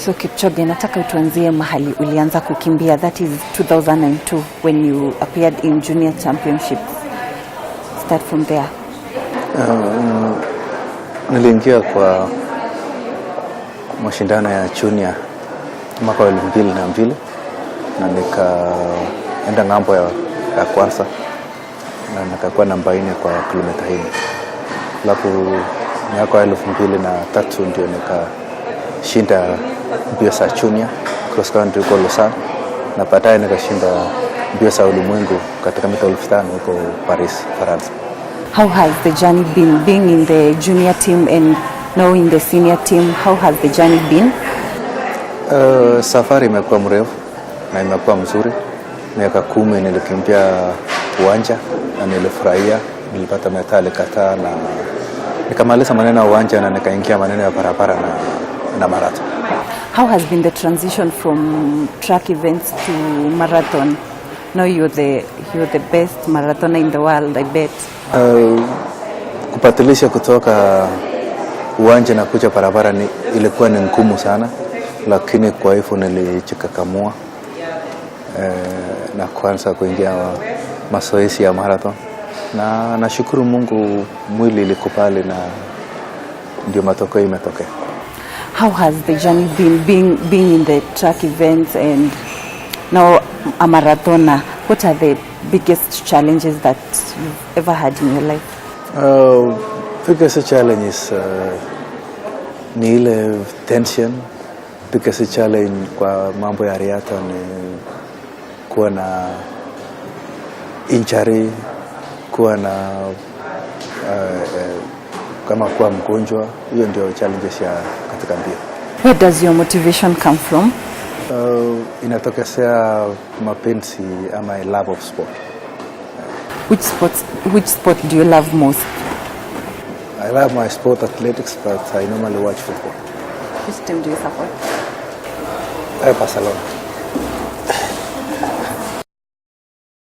So Kipchoge, nataka utuanzie mahali ulianza kukimbia, that is 2002 when you appeared in junior championships. Start from there. Niliingia kwa mashindano ya junior mwaka wa 2002 na nikaenda ng'ambo ya kwanza na nikakuwa namba 4 kwa kilomita 4. Alafu miaka wa 2003 ndio nikashinda mbio za junior cross country huko Lausanne, na baadaye nikashinda mbio za ulimwengu katika mita 5,000 huko Paris, Faransa. How has the journey been, being in the junior team and now in the senior team? How has the journey been? Safari imekuwa mrefu na imekuwa mzuri. Miaka 10 nilikimbia uwanja na nilifurahia, nilipata medali kadhaa na nikamaliza maneno ya uwanja na nikaingia maneno ya barabara na marathon. How has been the transition from track events to marathon? Now you're the best marathoner in the world, I bet. Kubadilisha kutoka uwanja na kuja barabara ilikuwa ni ngumu sana, lakini kwa hivyo nilijikakamua na kuanza kuingia mazoezi ya marathon, na nashukuru Mungu mwili ilikubali na ndio matokeo imetokea. How has the journey been, being in the track events and now a marathoner? What are the biggest challenges that you've ever had in your life? Biggest challenge is ni ile tension. Biggest challenge kwa mambo ya riadha ni kuwa na injury, kuwa na kama kuwa mgonjwa. Hiyo ndio challenges ya katika mbio. Where does your motivation come from? Inatokezea mapenzi ama a love of sport. Which sport do you love most? I love my sport, athletics, but I normally watch football. Which team do you support? Barcelona.